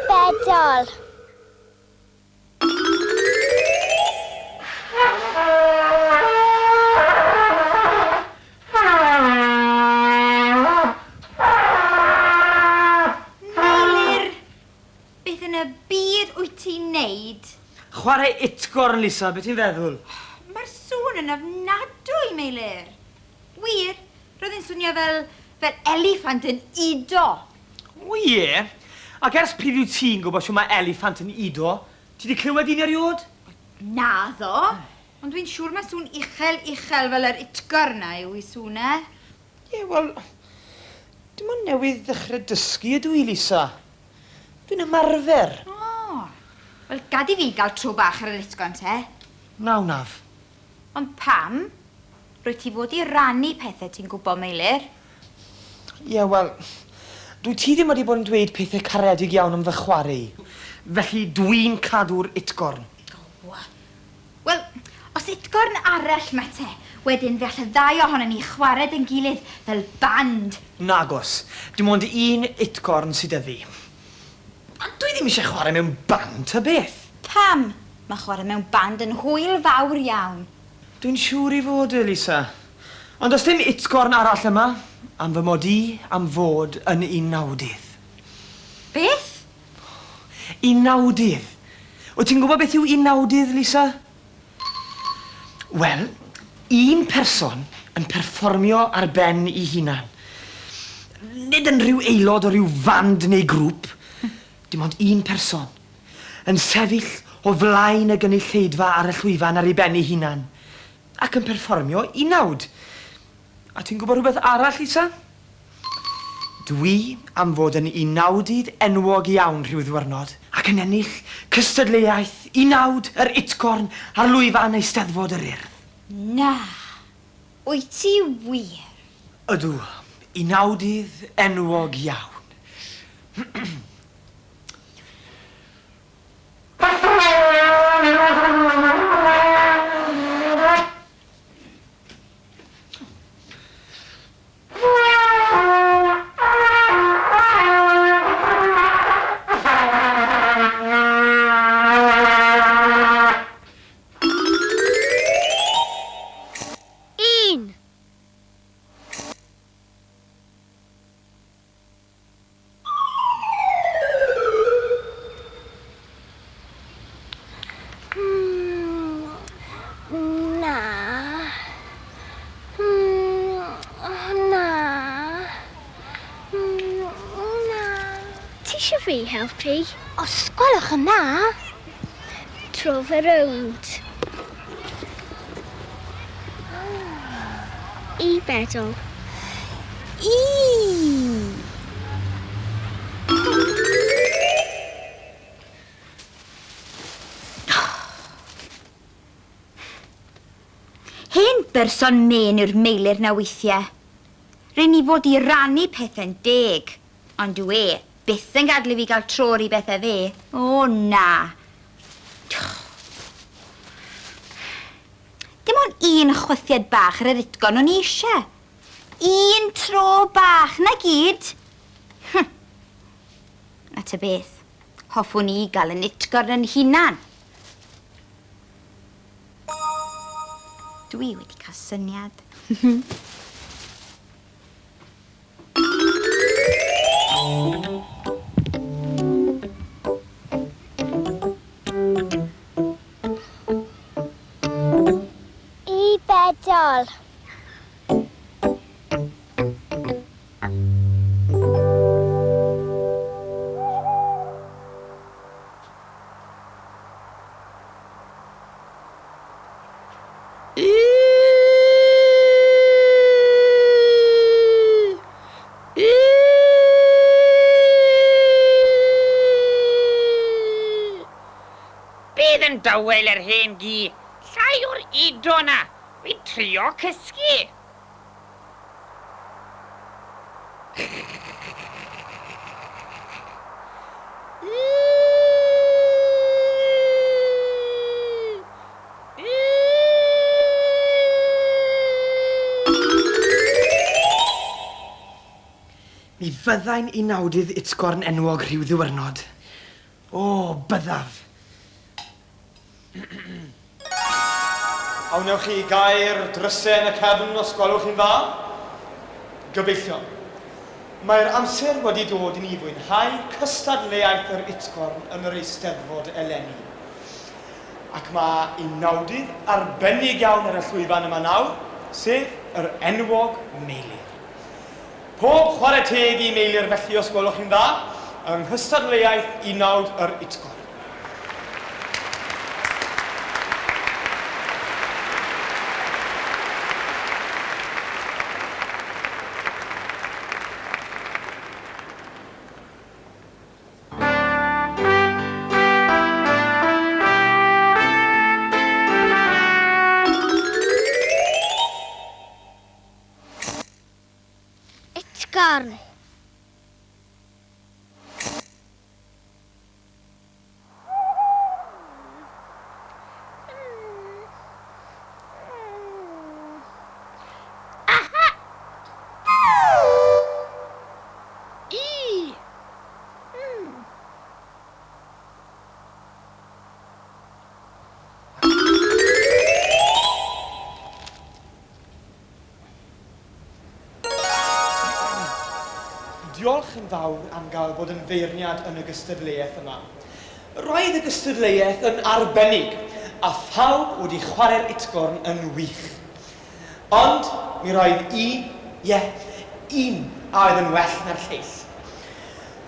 Bedol. Meilir, beth yn y byd wyt ti'n neud? Chwarae utgorn, Lisa, be ti'n feddwl? Mae'r sŵn yn ofnadwy, Meilir. Wir, roedd e'n swnio fel, fel eliffant yn udo. O ie? Ac ers pryd wyt ti'n gwybod shwt mae eliffant yn udo? Ti 'di clywed un eriôd? Naddo, ond dwi'n siŵr mae sŵn uchel uchel fel yr utgorn 'na yw 'i sŵn e. Ie, wel, dim ond newydd ddechrau dysgu ydw i, Lisa. Dwi'n ymarfer. O, wel gad i fi gael tro bach ar yr utgorn te. Na wnaf. Ond pam? Rwyt ti fod i rannu pethe ti'n gwybod, Meilir. Ie, wel, dwyt ti ddim wedi bod yn dweud pethe caredig iawn am fy chwarae i. Felly dwi'n cadw'r utgorn. O, wel, os utgorn arall 'ma te, wedyn fe all y ddau ohonon ni chwarae 'da'n gilydd fel band. Nagos, dim ond un utgorn sy 'da fi. A dwi ddim eisiau chwarae mewn band ta beth. Pam? Mae chwarae mewn band yn hwyl fawr iawn. Dwi'n siŵr ei fod e, Lisa. Ond does dim utgorn arall yma, am fy mod i am fod yn unawdydd. Beth? Unawdydd. Wyt ti'n gwybod beth yw unawdydd, Lisa? Wel, un person yn perfformio ar ben 'i hunan. Nid yn rhyw aelod o ryw fand neu grŵp. Dim ond un person. Yn sefyll o flaen y gynulleidfa ar y llwyfan ar ei ben ei hunan. Ac yn perfformio unawd. A ti'n gwybod rhywbeth arall, Lisa? Dwi am fod yn unawdydd enwog iawn rhyw ddwyrnod ac yn ennill cystadleuaeth unawd yr utgorn ar lwyfan Eisteddfod yr Urdd. Na! Wyt ti wir? Ydw, unawdydd enwog iawn. Un. Hmm, na. Hmm, oh, na. Hmm, na. Ti eisiau fi helpu? Os gwelwch yn dda. Tro fe rownd. I bedol. I! Hen berson mên yw'r Meilir 'na weithiau. Rŷn ni fod i rannu pethe'n deg, ond dyw e byth yn gadel i fi gael tro ar ei bethe fe. O, na. Dim ond un chwythiad bach ar yr utgorn o'n i eisiau. Un tro bach, 'na gyd. Hm. A ta beth, hoffwn i gael yn utgorn yn hunan. Dwi wedi cael syniad. I bedol. Bydd yn dawel yr hen gi, llai o'r udo 'na, wi'n trio cysgu. Mi fyddai'n unawdydd utgorn enwog rhyw ddiwrnod. O, byddaf. A wnewch chi gau'r drysau yn y cefn os gwelwch chi'n dda? Gyfeillion, mae'r amser wedi dod i ni fwynhau cystadleuaeth yr utgorn yn yr Eisteddfod eleni. Ac mae unawdydd arbennig iawn ar y llwyfan yma nawr, sef yr enwog Meilir. Pob chwarae teg i Meilir felly os gwelwch chi'n dda, yng nghystadleuaeth unawd yr utgorn. Utgorn. Aha! I. Diolch yn fawr am gael bod yn feirniad yn y gystadleuaeth yma. Roedd y gystadleuaeth yn arbennig, a phawb wedi chwarae'r utgorn yn wych. Ond mi roedd un, ie, un a oedd yn well na'r lleill.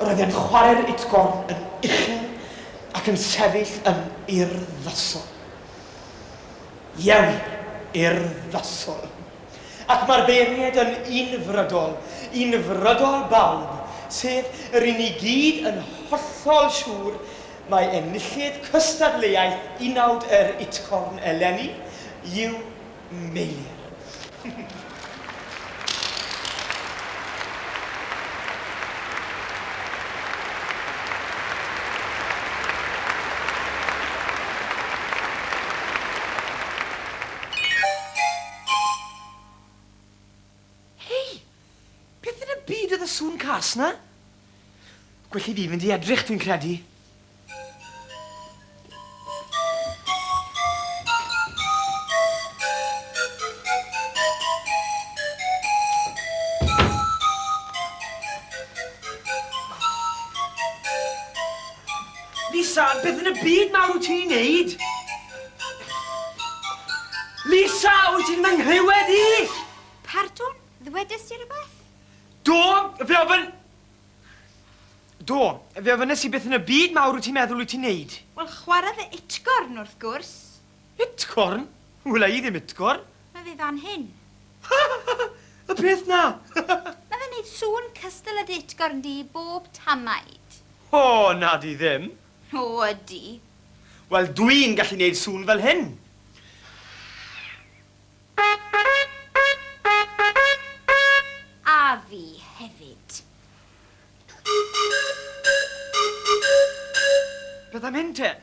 Roedd e'n chwarae'r utgorn yn uchel ac yn sefyll yn urddasol. Ie wir, urddasol. Ac mae'r beirniaid yn unfrydol, unfrydol bawb, sef yr un i gyd yn hollol siŵr mai enillydd cystadleuaeth unawd yr Utgorn eleni yw Meilir. Hei! Beth yn y byd oedd y sŵn cas 'na? Gwell i fi fynd i edrych, dwi'n credu. Lisa, beth yn y byd mawr wyt ti'n ei wneud? Lisa, wyt ti'n fy nghlywed i? Pardwn? Ddwedes di rhywbeth? Do, fe ofyn... Do, fe ofynnes i beth yn y byd mawr wyt ti'n meddwl wyt ti'n neud? Wel, chwarae fy utgorn, wrth gwrs. Utgorn? Wela i ddim utgorn. Mae fe fan hyn. Y peth 'na! Mae fe'n neud sŵn cystal â dy utgorn di bob tamaid. O, na di ddim. O, ydi. Wel, dwi'n gallu neud sŵn fel hyn. A fi hefyd. Beth am hyn te?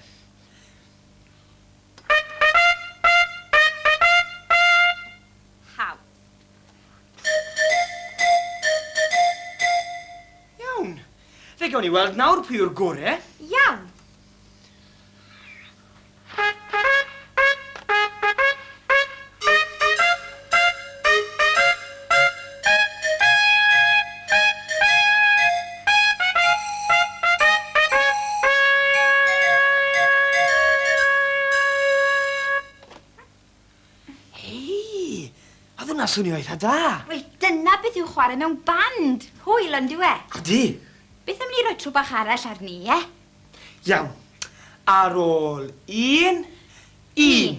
Hawdd. Iawn. Fe gawn ni weld nawr pwy yw'r gore. Iawn. Hei! Oedd hwnna'n swnio eitha da. Wel, dyna beth yw chwarae mewn band. Hwyl, on'd yw e? Odi. Beth am ni roi tro bach arall arni, ie? Iawn. Ar ôl un, un.